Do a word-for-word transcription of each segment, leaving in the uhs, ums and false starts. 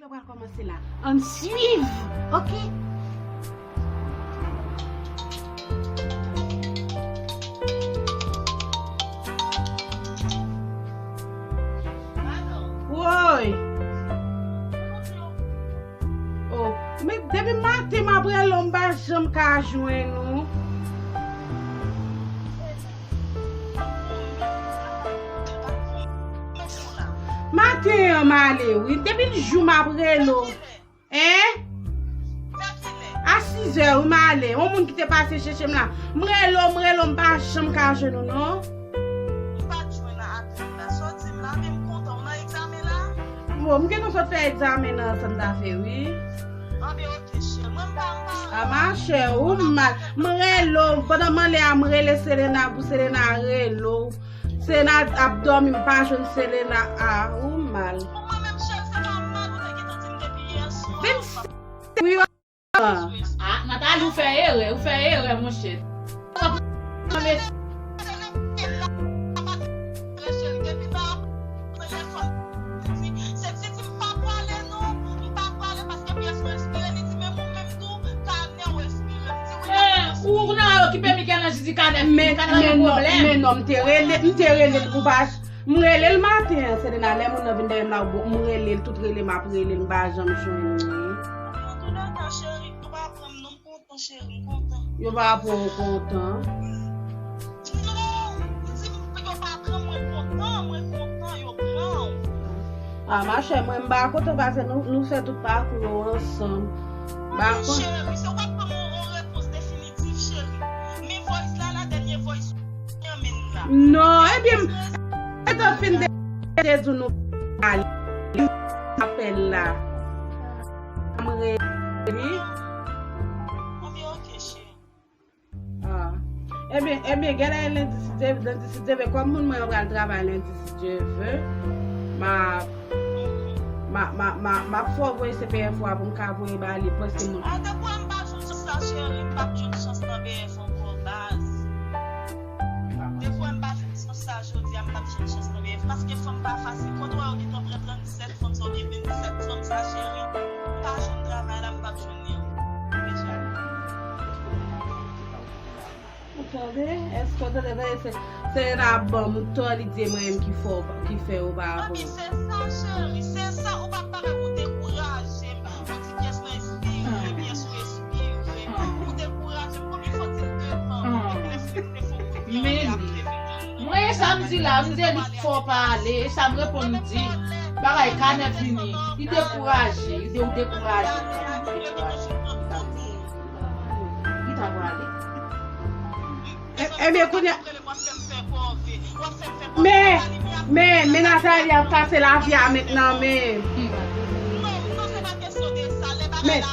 Yo pral kòmanse la. Ann swiv, oke? Woy! Oh, men depi maten m ap rele w, m pa janm ka jwenn ou. Maten an m ale wi. Depi l jou m ap rele w. Hein? A sizè wi m ale. Yon moun ki te pase chèche m la. M rele w, m rele w, m pa janm ka jwenn ou non. M pa t jwenn a apèl la. Sa w di m la, men m kontan. Ou nan egzamen la? Bon, m gentan sot fè egzamen nan sant dafè wi. Anben, oke, chè. Mwen, m pa, m pa. A machè, ou mal. M rele w. Pandan m anlè a, m rele Selena pou Selena rele w. Selena ap dòmi, m pa jwenn Selena. A, ou mal. Pou mwen menm, chè, se pa mal, ou te gentan di m depi yè swa. Vin wi. Ah, Nathalie, ou fè erè, ou fè erè, monchè. Ou nan okipe Mikel nan jidi kanè fini, kanè pa gen pwoblèm. Men non, m te rele, m te rele l pou pa. M rele l maten an, Selena, lè moun nan vin dèyè m la, m rele l, tout rele m ap rele l, m pa janm jwenn li. Antoulèka, cheri, yo pa pran m non, m kontan, cheri, m kontan. Yo pa pran w kontan? Non, m di m, yo pa pran m, mwen kontan, mwen kontan, yo pran w. Ah, machè, mwen m pa kontan paske nou, nou fè tout pakou yo ansanm. Ba, cheri, se w ap ban m yon, yon repons definitif, cheri. Men voice la, la dènye voice ou renmen la. Non, ebyen, m te fin de, de di nou ale apèl la. M rele. Anben, oke, cheri. Ah. Ebyen, ebyen, genlè lendi si Dye, lendi si Dye vle, kòm moun mwen an pral travay lendi si Dye vle, m a, m a, m a, m a, m ap fè w voye C P F ou a pou m ka voye ba li, paske moun. Ah, depi m pa jwenn chans sa, cheri, m p ap jwenn chans nan B F ankò, baz. Depi m pa jwenn chans sa jodi a, m p ap jwenn chans nan B F, paske fanm pa fasil. Kote w wè yo gentan pran trannsèt fanm sa, oubyen vennsèt fanm sa, cheri, m pa jwenn travay la, m p ap jwenn li ankò. Deja. Ou tande? Èske w tande? Tande se, se Selena ap ban m tò, li di e mwen menm ki fè w, ki fè yo pa avanse. Anben, se sa, cheri, se sa, ou pa pale, ou dekouraje m. Ou di pyès mwen espire, pyès ou espire. Ou dekouraje m. Konbyen fwa w di l devan? Konbyen fwa w di l devan? Men li. Mwen, e sa m di la, m di li fò pale, e sa m reponn, m di, bagay kanè fini. Li dekouraje, li de-, ou dekouraje. Li ta prale. E, ebyen, kounye a, men, men, men Nathalie ap kase lavi a mentnan, men. Men,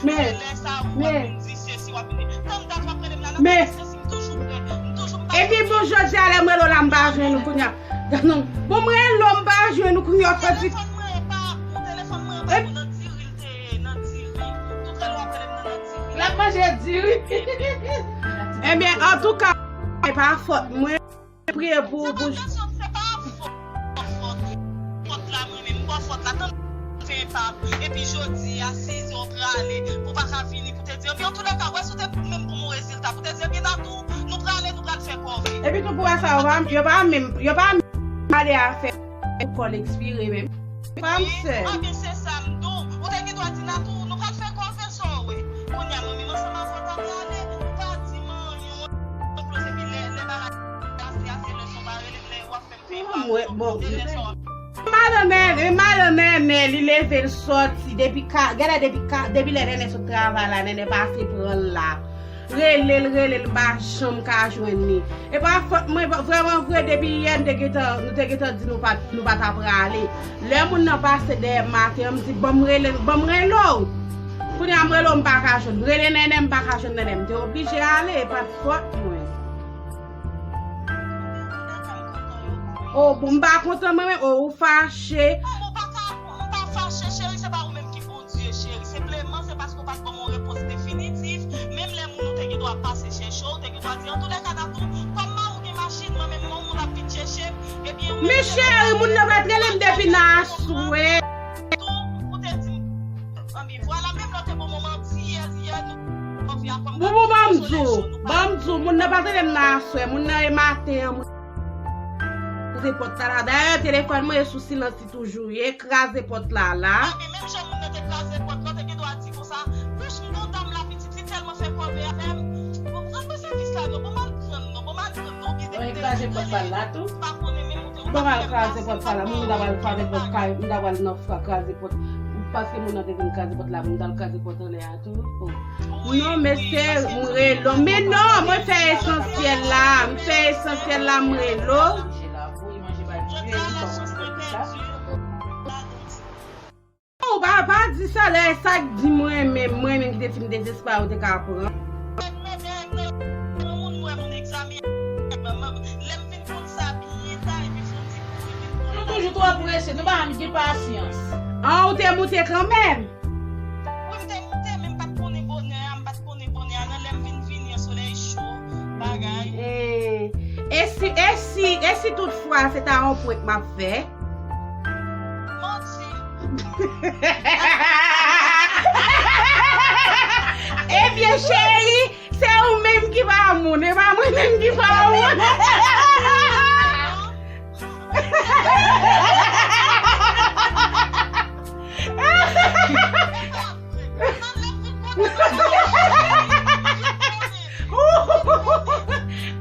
men, men. Men, epi bon, jodi a lè m rele w la, m pa jwenn ou kounye a. Non, bon, m rele w, m pa jwenn ou kounye a, w santi. L ap manje diri. Ebyen, antouka, e pa fòt mwen. Priye pou, pou. Fòt la, mwen menm, m ba w fòt la, tann fè pa. Epi jodi a, sizè w prale, pou pa ka vini, pou te di, ebyen, antoulèka, wè, si w te menm pou m yon rezilta, pou te di, ebyen, Natou, nou prale, nou pral fè kòve. Epi tou, pou wè sa, yo pa, yo pa menm, yo pa menm pale afè kòl ekspire menm. Fanm sè. Anben, se sa m di w. Ou te gen dwa di Natou, nou pral fè kòve sa w wè. Kounye a, manmi m ansanm avè w ta prale, ou pa di m anyen, ou ploze, epi lè, lè bagay ase, ase, lè sa w pa rele m, lè w ap fè m fè pa. Mwen, bon. E lè sa w ap. Madan Nènè, madan Nènè, li leve l sòti, depi ka, gade depi ka, depi lè Nènè sot travay la, Nènè pase pran l la. Rele l, rele l, m pa janm ka jwenn li. E pa fòt mwen, vrèman vre, depi yè, m te gentan, nou te gentan di nou pa, nou pa ta prale. Lè moun nan pase dèyè m maten an, m di, "Ban m rele, ban m rele w." Kounye a, m rele w, m pa ka jwenn. Rele Nènè, m pa ka jwenn Nènè. M te oblije ale, e pa t fòt mwen. O, bon, m pa kontan, mwen, mwen, o, ou fache. Non, ou pa ka, ou pa fache, cheri, se pa ou menm ki Bondye, cheri. Senpleman, se paske w pa t ban m yon repons definitif. Menm lè moun ou te gen dwa pase chèche w, ou te gen dwa di, antoulèka, Natou, kòm mari w gen machin, mwen menm, yon moun ap vin chèche m, ebyen, ou menm. Men cheri, moun nan pa t rele m depi nan aswè. Tou, ou te Di w, ban m di w, moun nan pa tande m nan aswè, moun nan e maten an, moun kraze pòt la la. Dayè, telefòn mwen e sou silans li toujou ye, kraze pòt la la. Epi menm jan moun nan te kraze pòt la, te gen dwa di konsa, bouch m gon dam la pitit, li tèlman fè kòve avè m. Bon, rann mwen sèvis la non, bon m al pran l non, bon m al pran l non, oubyen te Bon, e kraze pòt pa la tou. Pa konnen menm ou te Bon, m al kraze pòt pa la, moun m ta pral kraze pòt kay, m ta pral nan fwa kraze pòt. Paske moun nan te vin kraze pòt la, m t al kraze pòt anlè a tou. Oh. Non, mesye, m relo. Men non, mwen fè esansyèl la. M fè esansyèl la, m relo. Non, pa, pa di sa, lè sa k di mwen menm, mwen menm ki te fin dezespwa, ou te ka pran. Nou toujou twò prese, nou pa janm gen pasyans. An, ou te moute kanmenm? Wi, m te moute, men m pa t konnen bonè a, m pa t konnen bonè a. Nan lè m vin vini an, solèy cho, bagay. Eh, e si, e si, e si toutfwa se ta yon prank m ap fè? Manti. Ebyen, cheri, se ou menm ki pa moun, e pa mwen menm ki pa moun.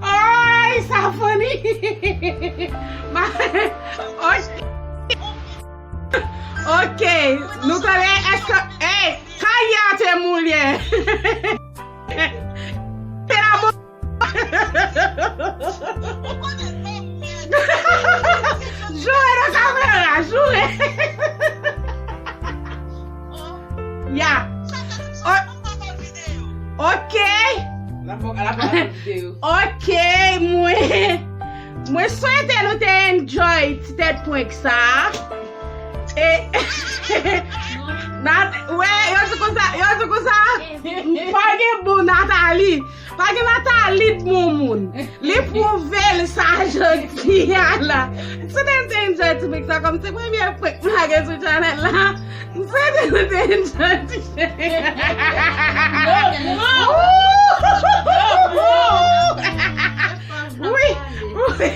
Ay, sa funny. Ma- ok. Ok, nou tande, èske, ey, Kaya te moulye. Te la mo- Joure nan kamera, joure. Ya. O- ok. Ok, mwen, mwen swete nou te enjoy ti tèt prank sa. E, Nat-, wè, yo di konsa, yo di konsa, pa gen bon Nathalie. Pa gen Nathalie bon moun. Li pwouve l sa jodi a la. M swete nou te enjoy ti prank sa, kòm se premye prank m lage sou chanèl la. M swete nou te enjoy ti prank. Wi, wi.